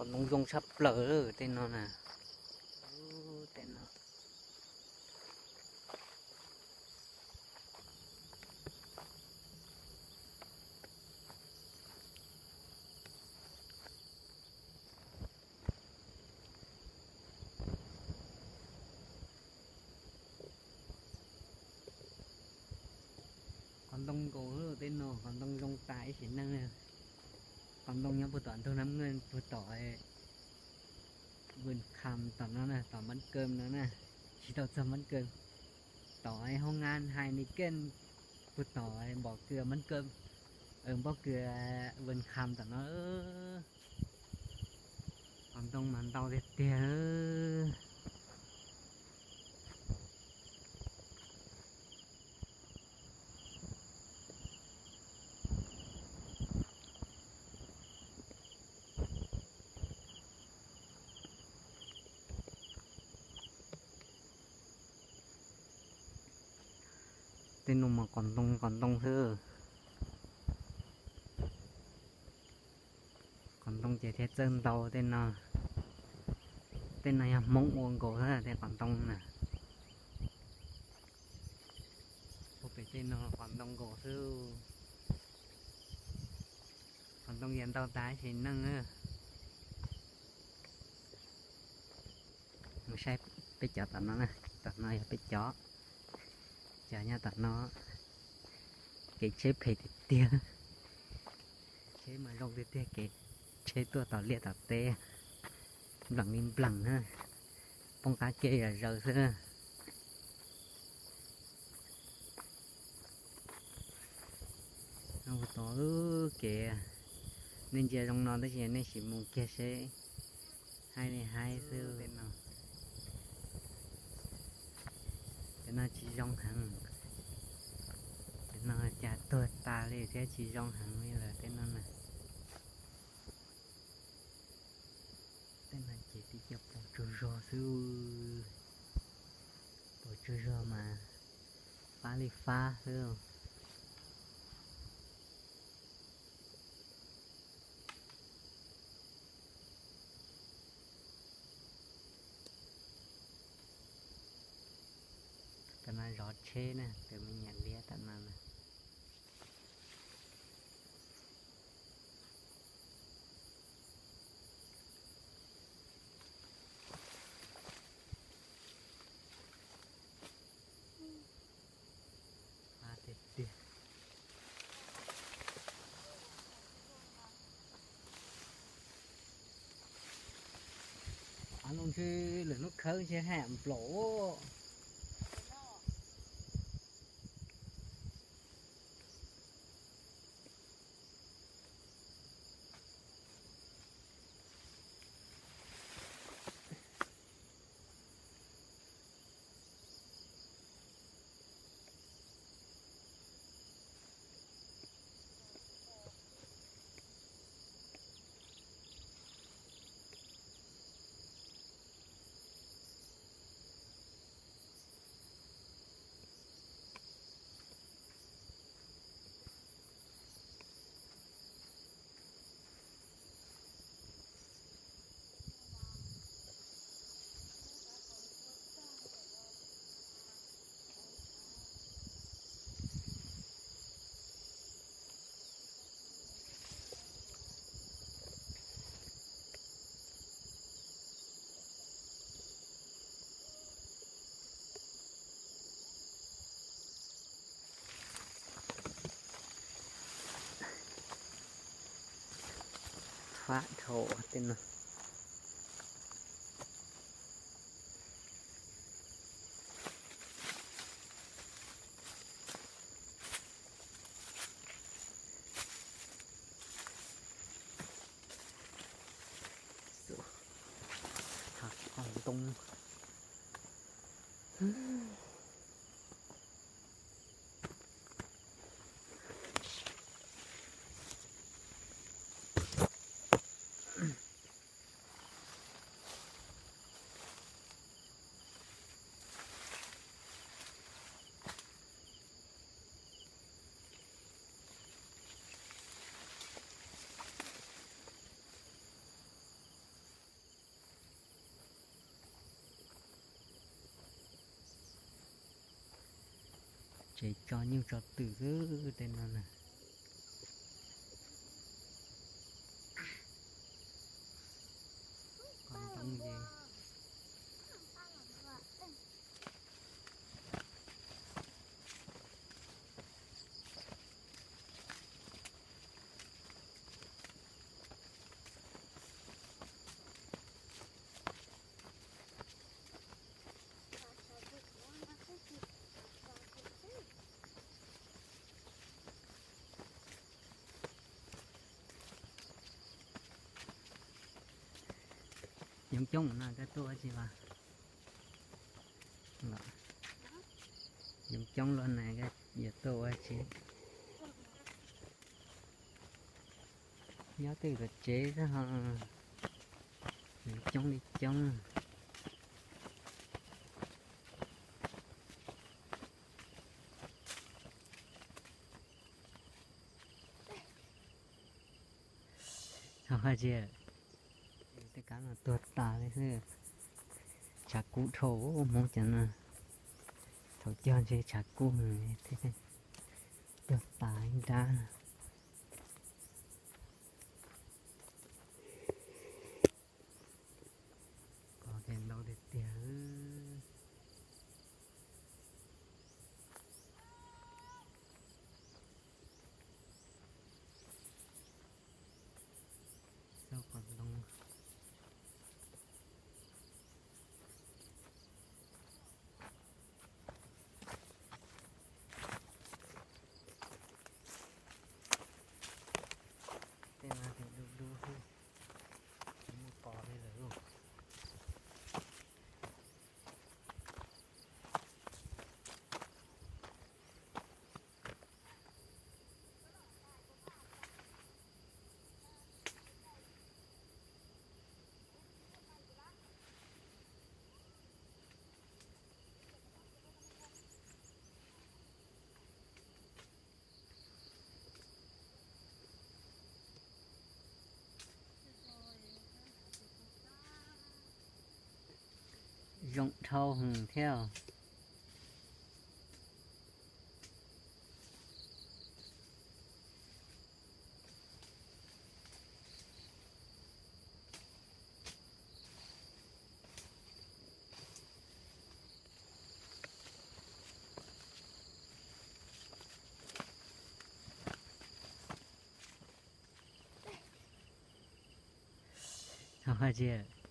Qos ntoo zoo tshaj plaws tej no na. Tej no. Qos ntoo nkaus tej no, qos ntoo zoo tas ib sim neej. Qos ntoo nyob puag tom ntug Nab Nkeej puag tom Vwm Kham tom no na, tom Mab Kawm no na, tsis tau txog Mab Kawm. Tom hoob ngab Hai Ni Keej puag tom Npom Kws Mab Kawm, Npom Kws Vwm Kham tom no. Qos ntoo mas ntau tiag tiag. Tej no mas qos ntoo qos ntoo xwb. Qos ntoo ces thiaj txawj ntau tej no. Tej no yog Hmoob ua nkaus xwb tej qos ntoo na. Ua pem tej no qos ntoo nkaus xwb. Qos ntoo yog ntau tas sim neej. Mus saib peb cov tom no na, tom no yog peb cov. Cov nyob tom no, kev tsheb phem tiag tiag. Tsheb mas zoo tiag tiag, kev tsheb tuaj tom liaj tom teb, nplees li nplees na, poob qab ke zom zaws xwb. Mus tod kev, nej ntsia zoo no tab sis nej sim mus kiag seb haib li haib xwb. Tej no tsis zoo heev, tej no cas tuag tas li thiab tsis zoo heev li lawm tej no na. Tej no ces tib co pos tsaug zog xwb, pos tsaug zog mas fab li fab xwb. Tam no zov tsheb na, tus me nyuam liab tam no na. Tiag tiag. Av no ntshe lwm hnub khawb ntshe haj yam nplaum. Fab dhau tej no. Qos ntoo. Ces tso nyuj tso twm xwb tej no na. Qos ntoo ces Yoov coob no koj tuaj ua tsi mas? Yoov coob luaj na koj yuav tuaj ua tsi? Nyob twj ywm tom tsev xwb ho, yoov coob li coob. Ho hais tias tej kab no tuag tas li xwb. Tshav kub dhau, Hmoob cov no thaum cog ntshe tshav kub thiaj tuag tas ib nrab. Qos ces ntau tiag tiag. Xauj qos ntoo. Tej no ces du du xwb, tsis muaj qos li lawm lauj. Zoo dhau heev thiab. Ho hais tias